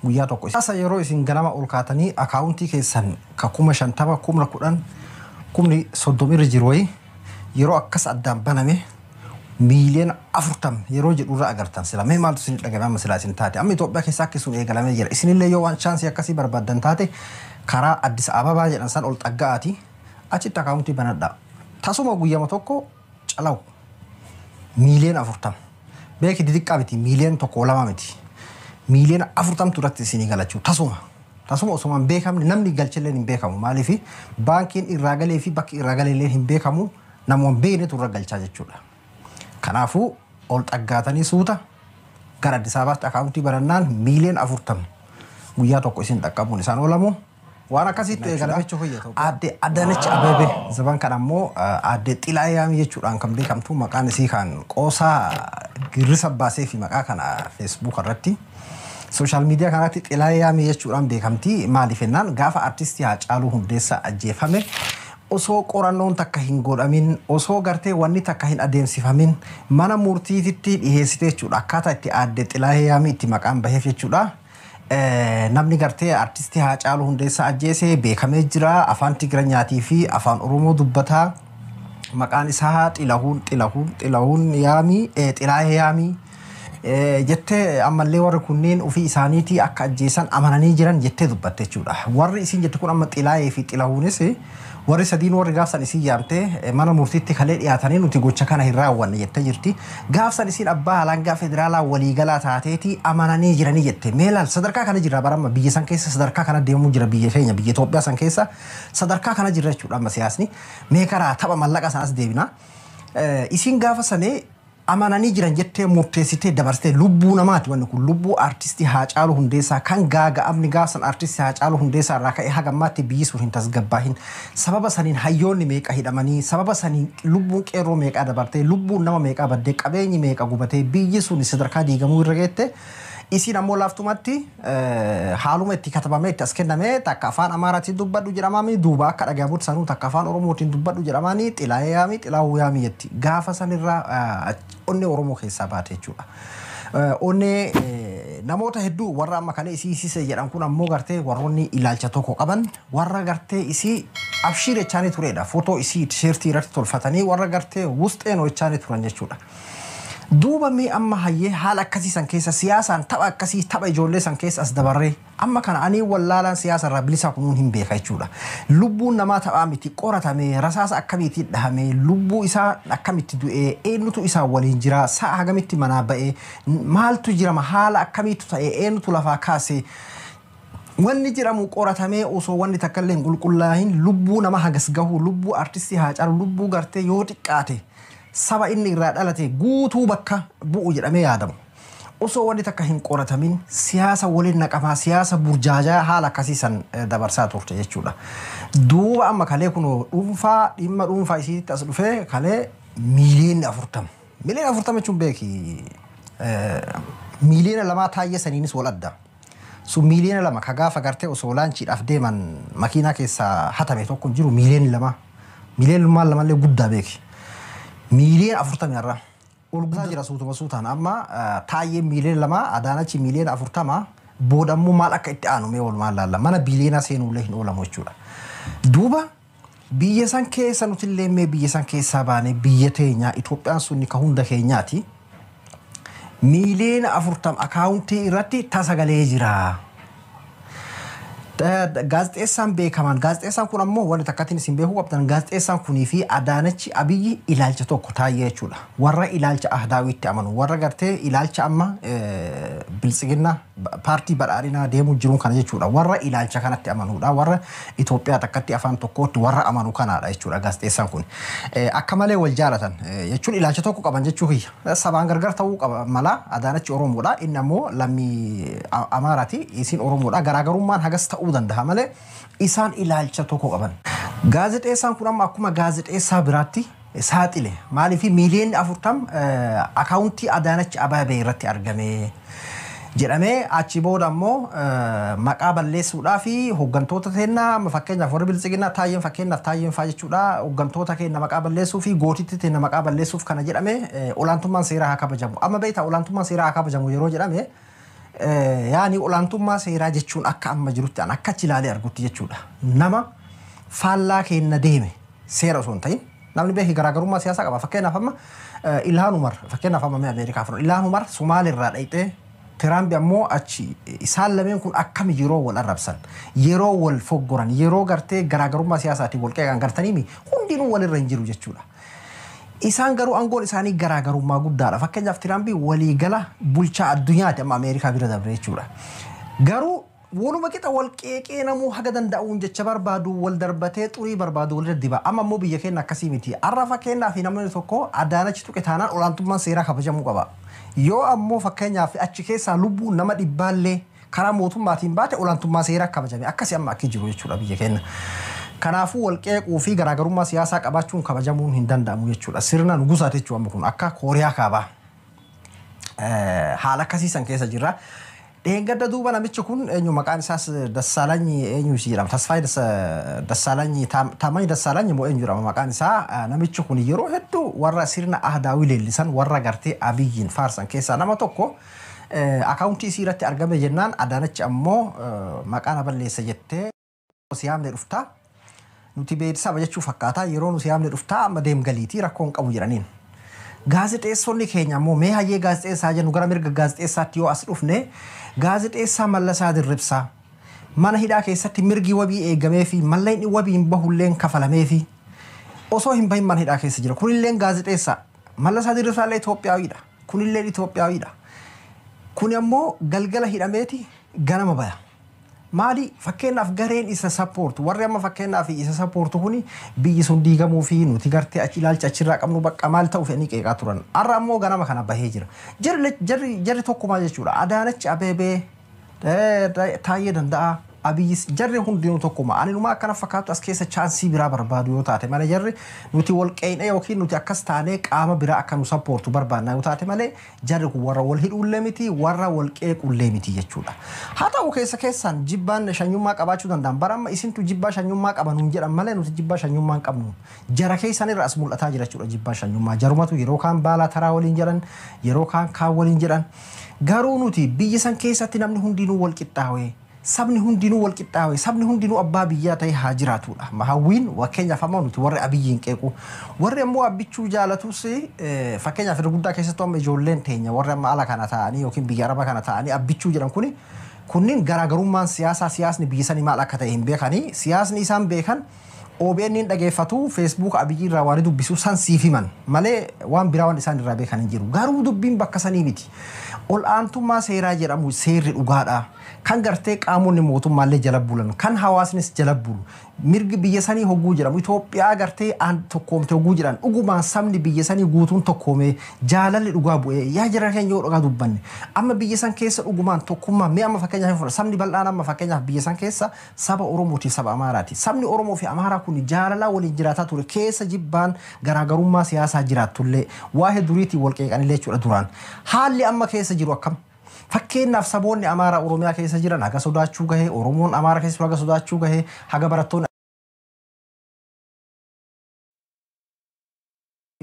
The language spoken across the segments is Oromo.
Guyyaa tokko. Asa yeroo isin ganama ol kaatanii akaawuntii keessan ka 50,000, 10,000, 30,000 irra jiru wayii yeroo akkas addaan baname 40 miiliyoona yeroo jedhurra agartan, sila mee maaltu isin dhagame? Amma silaa isin taate, amma Itoophiyaa keessa akki sun eegalamee jira. Isinillee yoo waan chaansii akkasii barbaaddan taate, karaa Addis Ababaa jedhan san ol xagga'aati achitti akaawuntii banadhaa. Tasuma guyyama tokko calaw 40 miiliyoona beeki, didiqqaa miti, 1 miiliyoona 2 miti, 40 miiliyoona irratti isinii galachuu tasuma osuma hin beekamne. Namni galchellee hin beekamu. Maaliif? Baankiin irraa galee fi bakki irraa galee hin beekamu. Namuma hin beeknetu irra galchaa jechuudha. Kanaafuu ol xaggaatanii suuta gara Addis Ababaatti akaawuntii banannaan 40 miiliyoona guyyaa tokko isin dhaqqabuun isaan oolamu. Waan akkasiitti eegalame jechuudha. Aadde Adaanech Abeebee zaban kan ammoo Aadde Xilaayyaamii jechuudhaan kan beekamtu, maqaan isii kan qoosaa girrisa baasee fi maqaa kana Facebook irratti, social media kanatti Xilaayyaamii jechuudhaan beekamti. Maaliif jennaan, gaafa artistii Haacaaluu Hundeessaa ajjeefame osoo qorannoon takka hin godhamin, osoo gartee wanni takka hin adeemsifamin mana murtiititti dhiheessite jechuudha. Akkaataa itti Aadde Xilaayyaamii itti maqaan baheef jechuudha. Namni gartee artistii Haacaaluu Hundeessaa ajjeese beekamee jira. Afaan Tigiranyaatii fi afaan Oromoo dubbataa. Maqaan isaa Xilahuun Yaamii, Xilaayee Yaamii jettee, ammallee warri kunneen ofii isaaniitii akka ajjeesan amananii jiran jettee dubbatte jechuudha. Warri isin jette kun amma Xilaayee fi Xilahuunis, warri sadiin warri gaafsan isin yaamte mana murtiitti kalee dhiyaatanii nuti gocha kana hin raawwanne jettee jirti. Gaafsan isin abbaa alangaa federaalaa waliigalaa taateeti amananii jiranii jette. Meelaal sadarkaa kana jira baramma biyya san keessa, sadarkaa kana deemuu jira biyya keenya, biyya Itoophiyaa san keessa sadarkaa kana jira jechuudha amma siyaasni. Mee karaa tapha mallaqa sanas deebina. Isin gaafa sanee amananii jiran jettee murteessitee dabarsitee, lubbuu namaati wanni kun, lubbuu artistii Haacaaluu Hundeessaa kan gaaga'amni gaafsan artistii Haacaaluu Hundeessaa irraa ka'e haga ammaatti biyyi sun hin tasgabbaahin. Sababa saniin hayyoonni meeqa hidhamanii, sababa saniin lubbuun qeerroo meeqaa dabartee, lubbuun nama meeqaa baddee, qabeenyi meeqa gubatee, biyyi sun sadarkaa diigamuu irra geette. Isiin ammoo laaftumatti haaluma itti katabamee itti as kenname, takka afaan Amaaraatiin dubbadhu jedhamaami, duuba akka dhagahamutti sanuu takka afaan Oromootiin dubbadhu jedhamaani, Xilaayee Yaamii, Xilaahuu Yaamii jetti. Gaafa sanirraa onnee Oromoo keessaa baate jechuudha. Onnee namoota hedduu warra amma kalee isii isise jedhan kun ammoo gartee warroonni ilaalcha tokko qaban, warra gartee isii abshiir jechaanii turedha. Footoo isii tisheertii irratti tolfatanii warra gartee wusxeenoo jechaanii turan jechuudha. Duuba mee amma hayyee haala akkasii san keessa, siyaasaan tapha akkasii, tapha ijoollee san keessa as dabarree, amma kana ani wallaalaan siyaasa irraa bilisa kunuun hin beeka jechuudha. Lubbuun namaa taphaa miti. Qoratame, rasaasa akkamiitiin dhahame, lubbuu isaa akkamitti du'ee, eenyutu isaa waliin jira, sa'a hagamitti manaa ba'ee, maaltu jirama, haala akkamiitu ta'e, eenyutu lafaa kaase, wanni jedhamu qoratamee osoo wanni takka illee hin qulqullaa'in lubbuu nama hagas gahu, lubbuu artistii Haacaalu, lubbuu gartee yoo xiqqaate saba inni irraa dhalate guutuu bakka bu'u jedhamee yaadamu. Osoo wanni takka hin qoratamin siyaasa waliin naqamaa, siyaasa burjaajaa haala akkasii san dabarsaa turte jechuudha. Duuba amma kalee kun dhuunfaa, dhimma dhuunfaa isiitti as dhufee kalee 40 miiliyoona. 40 miiliyoona jechuun beeki 2 miiliyoona taayyee saniinis wal adda. Sun 2 miiliyoona ka gaafa gartee osoo laanchiidhaaf deeman makiinaa keessaa hatame tokko hin jiru 2 miiliyoona. Miiliyoona 2llee guddaa beeki. 40 miiliyoona irraa. Ol guddaa jira suutuma suutaan. Amma taayyee 2 miiliyoona, Adaanachi 40 miiliyoona, boodammoo maal akka itti aanu mee walumaan laalla. Mana biiliyoonaa seenuullee hin oolamu jechuudha. Duuba biyya san keessa nutillee mee biyya san keessaa baanee, biyya teenya Itoophiyaan sunni ka hunda keenyaati. 40 miiliyoona akaawuntii irratti tasagalee jira. Gaazexeessaan beekamaan, gaazexeessaan kun ammoo wanti takkaatiin isin beekuu qabdan, gaazexeessaan kunii fi Adaanachi Abiyyi ilaalcha tokko taayyee jechuudha. Warra ilaalcha ahdaawiitti amanu, warra gartee ilaalcha amma biltsiginna paartii badhaadhinaa deemuu jiruun kana jechuudha. Warra ilaalcha kanatti amanuudha. Warra Itoophiyaa takkatti afaan tokkootti warra amanu kanaadha jechuudha gaazexeessaan kun. Akka malee wal jaalatan jechuun ilaalcha tokko qaban jechuu kiyya. Sabaan gargar ta'uu qaba mala. Adaanachi Oromoodha. Inni ammoo lammii Amaaraati. Isin Oromoodha. Garaagarummaan hagas ta'uu danda'a malee isaan ilaalcha tokko qaban. Gaazexeessaan kun amma akkuma gaazexeessaa biraatti saaxile. Maaliif? 40 miiliyoona akaawuntii Adaanach Abeebee irratti argame jedhamee, achi booda ammoo maqaa balleessuudhaa fi hooggantoota teennaa, amma fakkeenyaaf warri biltsiginnaa, taayyeen, fakkeenyaaf taayyeen faa jechuudha, hooggantoota keenya maqaa balleessuu fi gootitti teenya maqaa balleessuuf kana jedhame. Olaantummaan seeraa haa kabajamu. Amma beektaa, olaantummaan seeraa haa kabajamu yeroo jedhame Yaani olaantummaa seeraa jechuun akka amma jirutti an akka achi ilaalee argutti jechuudha. Nama faallaa keenna deeme seera osoo hin ta'in namni beeki garaagarummaa siyaasaa qaba. Fakkeenyaaf amma Ilhaan Umar, fakkeenyaaf amma Ameerikaa fudhadhu. Ilhaan Umar Somaalirraa dhaqxee, Tiraamp ammoo achi. Isaan lameen kun akkami yeroo wal arrabsan, yeroo wal foggoran, yeroo gartee garaagarummaa siyaasaatiin wal qeeqan gartaniimi hundinuu walirra hin jiru jechuudha. Isaan garuu aangoon isaanii garaagarummaa guddaadha. Fakkeenyaaf Tiraamp waliigala bulchaa addunyaati amma Ameerikaa bira dabre jechuudha. Garuu waluma qixa wal qeeqee namuu haga danda'uun jecha barbaadu wal darbatee xurii barbaadu walirra diba. Amma immoo biyya keenya akkasii miti. Har'a fakkeenyaaf namni tokko Adaanachi tuqe taanaan olaantummaan seeraa kabajamuu qaba. Yoo ammoo fakkeenyaaf achi keessaa lubbuun nama dhibbaallee karaa mootummaatiin baate olaantummaa seeraa kabajame. Akkasii amma akki jiru jechuudha biyya keenya. Kanaafuu wal qeequu fi garaagarummaa siyaasaa qabaachuun kabajamuun hin danda'amu jechuudha. Sirna nugusaati jechuudha amma kun akka Kooriyaa kaabaa. Haala akkasiisan keessa jirra. Dheengadda duuba namichi kun eenyu maqaan isaas Dassaalanyi eenyu jedhama. Tasfaayee Dassaalanyi, Taammanyi Dassaalanyi moo eenyu jedhama maqaan isaa. Namichi kun yeroo hedduu warra sirna ahdaawii leellisan, warra gartee Abiyyiin faarsan keessaa nama tokko. Akaawuntii isii irratti argame jennaan Adaanachi ammoo maqaa na balleessa jettee siyaamne dhuftaa. Nuti beeksisa jechuu fakkaata, yeroo nu siyaamne dhuftaa, amma deemgaliitii rakkoon qabu jedhaniin. Gaazexeessonni keenya ammoo mee hayyee gaazexeessaa jennu gara mirga gaazexeessaatti yoo as dhufne, gaazexeessaa Mallasaa Dirribsaa mana hidhaa keessatti mirgi wabii eegamee fi mallaqni wabiin bahulleen kafalamee fi osoo hin bahin mana hidhaa keessa jira. Kunilleen gaazexeessaa. Mallasaa Dirribsaa illee Itoophiyaawiidha. Kunillee Itoophiyaawiidha. Kun ammoo galgala hidhameeti ganama baya. Maali, fakkeenyaaf gareen isa support, warri amma fakkeenyaaf isa support kuni biyyi sun diigamuu fi nuti gartee achi ilaalcha achirraa qabnu bakka maal ta'u fedhanii qeeqaa turan. Har'a ammoo ganama kana bahee jira. Jarri tokkumaa jechuudha. Adaanachi Abeebee, Taayyee Danda'a, Abiyyis jarri hundinuu tokkuma. Ani numaa akkana fakkaatu as keessa chance biraa barbaadu yoo taate malee, jarri nuti wal qeeyne yookiin nuti akkas taanee qaama biraa akka nu supportu barbaadna yoo taate malee, jarri kun warra wal hidhuullee miti, warra wal qeequllee miti jechuudha. Haa ta'u, keessa keessaan jibbaan shanyummaa qabaachuu danda'an. Bara amma isintu jibbaa shanyummaa qaba nuun jedhan malee nuti jibbaa shanyummaa hin qabnu. Jara keessan irra as mul'ataa jira jechuudha jibbaa shanyummaa. Jarumatu yeroo kaan baalaa taraa waliin jedhan, yeroo kaan kaan waliin jedhan. Garuu nuti biyya san keessatti namni hundinuu wal qixxaawee, sabni hundinuu wal qixxaawe, sabni hundinuu abbaa biyyaa ta'e haa jiraatudha. Hawwiin fakkeenyaaf amma nuti warri Abiyyiin qeequ, warri ammoo Abbichuu jaalatus, fakkeenyaaf irra guddaa keessattuu amma ijoolleen teenya warri amma ala kana ta'anii yookiin biyya araba kana ta'anii Abbichuu jedhan kuni kunniin garaagarummaan siyaasaa, siyaasni biyya sanii maal akka ta'e hin beekanii. Siyaasni isaan beekan OBN hin dhageeffatu, Facebook Abiyyi irraa waan dubbisu san siif himan malee waan biraa waan isaan irraa beekan hin jiru. Garuu dubbiin bakka sanii miti. Ol aantummaa seeraa jedhamu seerri dhugaadha. Kan gartee qaamonni mootummaallee jala bulan, kan hawaasnis jala bulu, mirgi biyya sanii hogguu jedhamu, Itoophiyaa gartee aan tokkoomte hogguu jedhan, dhugumaan sabni biyya sanii guutuun tokkoome, jaalalli dhugaa bu'ee yaa jara keenya yoo dhugaa dubbanne amma biyya san keessa dhugumaan tokkummaa. Mee amma fakkeenyaaf fudha, sabni bal'aan amma fakkeenyaaf biyya san keessa saba Oromootii, saba Amaaraati. Sabni Oromoo fi Amaaraa kun jaalalaa waliin jiraataa ture, keessa jibbaan garaagarummaa siyaasaa jiraattullee waa'ee duriitiin wal qeeqanillee jechuudha duraan. Haalli amma keessa jiru akkam? Fakkeenyaaf saboonni Amaaraa Oromiyaa keessa jiran haga sodaachuu gahee, Oromoon Amaara keessa jiru haga sodaachuu gahee, haga barattoonni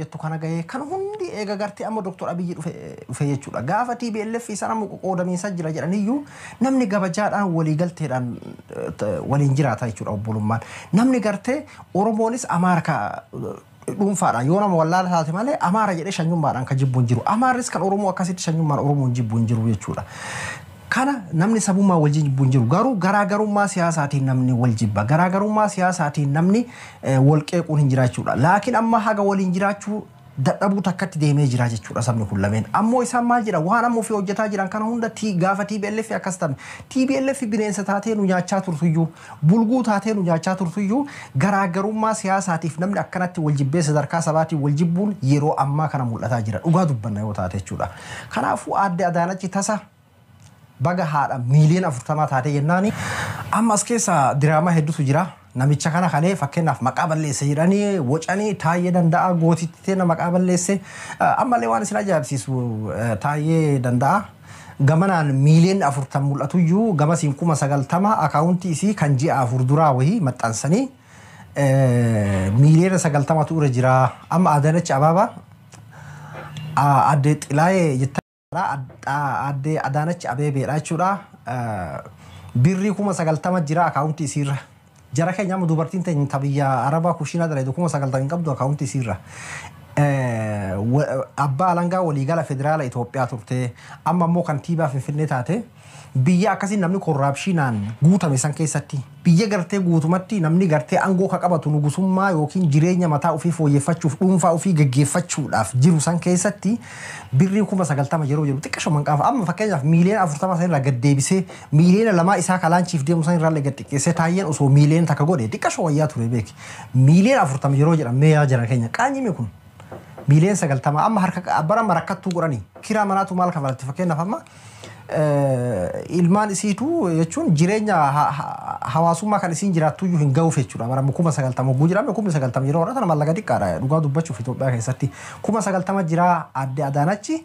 jettu kana gahee, kan hundi eega gartee amma Dr. Abiyyi dhufe jechuudha. Gaafa TPLF isaan amma qoqqoodamiinsa jira jedhaniyyuu namni gabajaadhaan waliigalteedhaan waliin jiraata jechuudha obbolummaan. Namni gartee Oromoonis Amaara ka dhuunfaadhaan yoo nama wallaala taate malee Amaara jedhee shanyummaadhaan kan jibbu hin jiru. Amaarris kan Oromoo akkasitti shanyummaan Oromoon jibbu hin jiru jechuudha. Kana namni sabummaa wal jibbu hin jiru. Garuu garaagarummaa siyaasaatiin namni wal jibba. Garaagarummaa siyaasaatiin namni wal qeequun hin jira jechuudha. Laakiin amma haga waliin jiraachuu dadhabuu takkatti deemee jira jechuudha sabni kun lameen. Ammoo isaan maal jedhan, waan amma ofii hojjetaa jiran kana hunda gaafa TPLF akkas ta'an, TPLF bineensa taatee nu nyaachaa turtuyyuu, bulguu taatee nu nyaachaa turtuyyuu, garaagarummaa siyaasaatiif namni akkanatti wal jibbee sadarkaa sabaatiin wal jibbuun yeroo ammaa kana mul'ataa jira. Dhugaa dubbanna yoo taate jechuudha. Kanaafuu aadde Adaanachi tasa baga haadha miiliyoona 40 taatee jennaani. Amma as keessa diraamaa hedduutu jira. Namicha kana kalee fakkeenyaaf maqaa balleesse jedhanii wocanii Taayyee Danda'a gootitti teena maqaa balleesse. Ammallee waan isin ajaa'ibsiisu, Taayyee Danda'a gamanaan miiliyoona 40 mul'atuyyuu gamasiin 90,000 akaawuntii isii kan ji'a 4 duraa wayii maxxansanii miiliyoona 90tu irra jira. Amma Adaanach Abaabaa aadde Xilaayee jettaa. Aadde Adaanach Abeebeedha jechuudha. Birrii 90,000 jira akaawuntii isiirra. Jara keenya amma dubartiin teenya biyya Arabaa kushiinaa dalayitu 90,000 hin qabdu akaawuntii isiirra. Abbaa alangaa waliigala federaala Itoophiyaa turte, amma immoo kantiibaa Finfinnee taate. Biyya akkasiin namni korraapshinaan guutame san keessatti, biyya gartee guutumatti namni gartee aangoo ka qabatu nugusummaa yookiin jireenya mataa ofii fooyyeffachuuf dhuunfaa ofii geggeeffachuudhaaf jiru san keessatti, birrii 90,000 yeroo jedhu xiqqasho manqaafa. Amma fakkeenyaaf 40,000,000 san irraa gad deebisee 2,000,000 isaa kalaanchiif deemu san irraa gad xiqqeessee taayyeen osoo 1,000,000 godhe xiqqasho wayyaa ture beeki. 40,000,000 yeroo jedhan mee yaa jara keenya qaanyime kun 90,000,000 amma harka bara marakkattuu godhanii kiraa manaatu maal kafalatti? Fakkeenyaaf amma ilmaan isiitu jechuun jireenya hawaasummaa kan isiin jiraattuyyuu hin ga'uuf jechuudha. Bara 90,000 hogguu jedhame, 90,000 yeroo hodhatan mallaqa xiqqaadha dhugaa dubbachuuf Itoophiyaa keessatti. 90,000 jira adde Adaanachi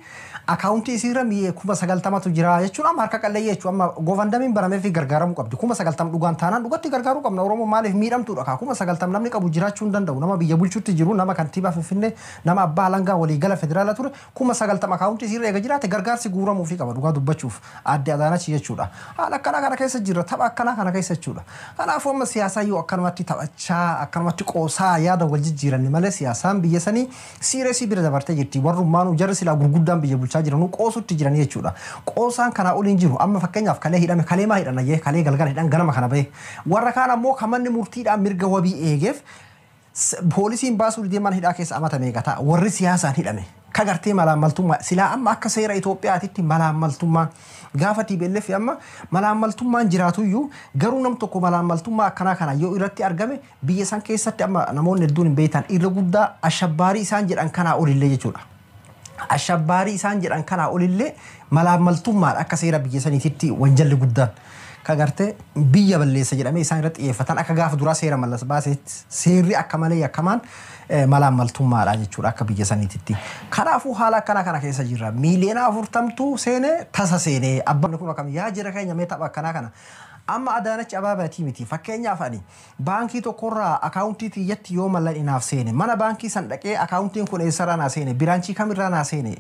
akaawuntii isiirra 90,000tu jira jechuun amma harka qalleeyyii jechuudha. Amma GoFundMen banamee fi gargaaramuu qabdi. 90,000 dhugaan taanaan dhugatti gargaaruu qabna. Oromoo maaliif miidhamtuudha? 90,000 namni qabu jiraachuu hin danda'u. Nama biyya bulchuutti jiru, nama kantiibaa Finfinnee, nama abbaa alangaa waliigala federaala ture, 90,000 akaawuntii isiirra eega jiraate gargaarsi guuramuufii qaba dhugaa dubbachuuf adde Adaanachi jechuudha. Haala akkanaa kana keessa jirra, tapha akkanaa kana keessa jechuudha. Kanaafuu amma siyaasaa yoo akkanumatti taphachaa, akkanumatti qoosaa yaada wal jijjiiranni malee siyaasaan biyya sanii siireesii bira dabartee jirti. Warrummaanuu jarri silaa gurguddaan biyya bulchaa jiranuu qoosutti jiran jechuudha. Qoosaan kanaa oliin jiru. Amma fakkeenyaaf kalee hidhame, kalee maa hidhan ayyee, kalee galgala hidhan, ganama kana bahe. Warra kaan ammoo kan manni murtiidhaan mirga wabii eegeef poolisiin baasuu didee mana hidhaa keessa amata meeqa ta'a warri siyaasaan hidhame? Ka gartee malaammaltummaa silaa amma akka seera Itoophiyaatitti malaammaltummaan gaafa TPLF amma malaammaltummaan jiraatuyyuu, garuu nam tokko malaammaltummaa akkanaa kana yoo irratti argame biyya san keessatti amma namoonni hedduun hin beektan irra guddaa ashabbaarii isaan jedhan kanaa olillee jechuudha. Ashabbaarii isaan jedhan kanaa olillee malaammaltummaan akka seera biyya saniititti wanjalli guddaan ka gartee biyya balleessa jedhamee isaan irratti xiyyeeffatan akka gaafa duraa seera Mallas baasetti seerri akka malee yakkamaan malaammaltummaadha jechuudha akka biyya saniititti. Kanaafuu haala akkanaa kana keessa jirra. 40,000,000tu seenee tasa seenee abbaan kun akkam yaa jira keenya mee tapha akkanaa kana. Amma Adaanach Abaabatii miti, fakkeenyaaf ani baankii tokkorraa akaawuntii tiyyatti yoo mallaqni naaf seene, mana baankii san dhaqee akaawuntiin kun eessarraa naa seene, biraanchii kamirraa naa seene,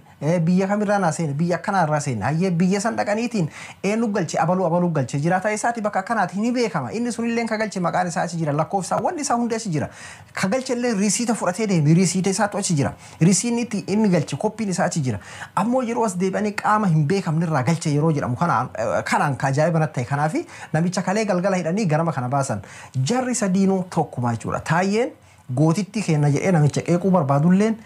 biyya kamirraa naa seene, biyya akkanaa irraa seene, hayyee biyya san dhaqaniitiin eenyu galche, abaluu abaluu galche, jiraata isaati bakka akkanaati ni beekama. Inni sunillee ka galche maqaan isaa achi jira, lakkoofsa wanni isaa hundi achi jira, ka galche illee risiita fudhatee deeme, risiita isaatu achi jira, risiinni itti inni galche koppiin isaa achi jira. Ammoo yeroo as deebi'anii qaama hin beekamnerraa galche yeroo jedhamu kanaan ka ajaa'iba natti ta'e. Kanaafi namicha kalee galgala hidhanii garama kana baasan. Jarri sadiinuu tokkuma jechuudha. Taayyeen gootitti kenna jedhee namicha qeequu barbaadulleen,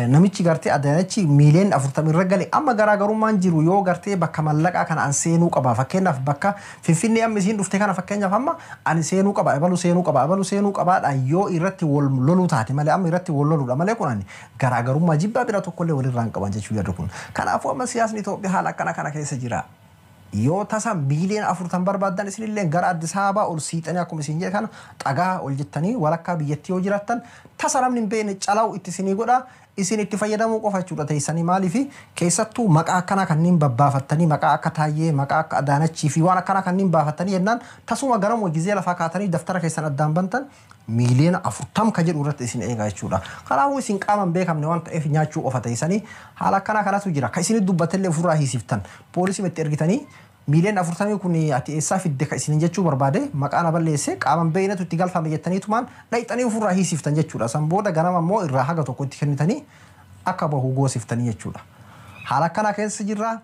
namichi gartee Adaanachi 40,000,000 irra gale. Amma garaagarummaan jiru yoo gartee bakka mallaqaa kana an seenuu qaba, fakkeenyaaf bakka Finfinnee amma isiin dhufte kana, fakkeenyaaf amma ani seenuu qaba, abalu seenuu qaba, abalu seenuu qabaadha yoo irratti wal loluu taate malee, amma irratti wal loluudha malee kun ani garaagarummaa jibbaa bira tokkollee walirraa hin qaban jechuu yaadu kun. Kanaafuu amma siyaasni Itoophiyaa haala akkana kana keessa jira. Yoo tasa 40,000,000 barbaaddan isinillee gara Addis Ababaa ol siixanii akkuma isin jedhe kana xagaa ol jettanii walakkaa biyyattii yoo jiraattan tasa namni hin beekne calaa'u itti isinii godha, isin itti fayyadamuu qofa jechuudha teessanii. Maaliifi keessattuu maqaa akkanaa kanneen babbaafattanii, maqaa akka Taayyee, maqaa akka Adaanachii fi waan akkanaa kanneen baafattanii jennaan tasuma ganama gizee lafaa kaatanii daftara keessan addaan bantan 40,000,000 ka jedhu irratti isin eegaa jechuudha. Kanaafuu isin qaama hin beekamne waan ta'eef nyaachuu qofa teessanii. Haala akkanaa kanatu jira. Ka isinit dubbattellee ofirraa hiisiftan. Poolisii itti ergitanii 40,000,000 kun ati eessaa fidde ka isinin jechuu barbaade, maqaa na balleesse, qaama hin beeknetu itti galfame jettaniitumaan dhayxanii ofirraa hiisiftan jechuudha. San booda ganama immoo irraa haga tokko itti kennitanii akka bahu goosiftanii jechuudha. Haala akkanaa keessa jirra.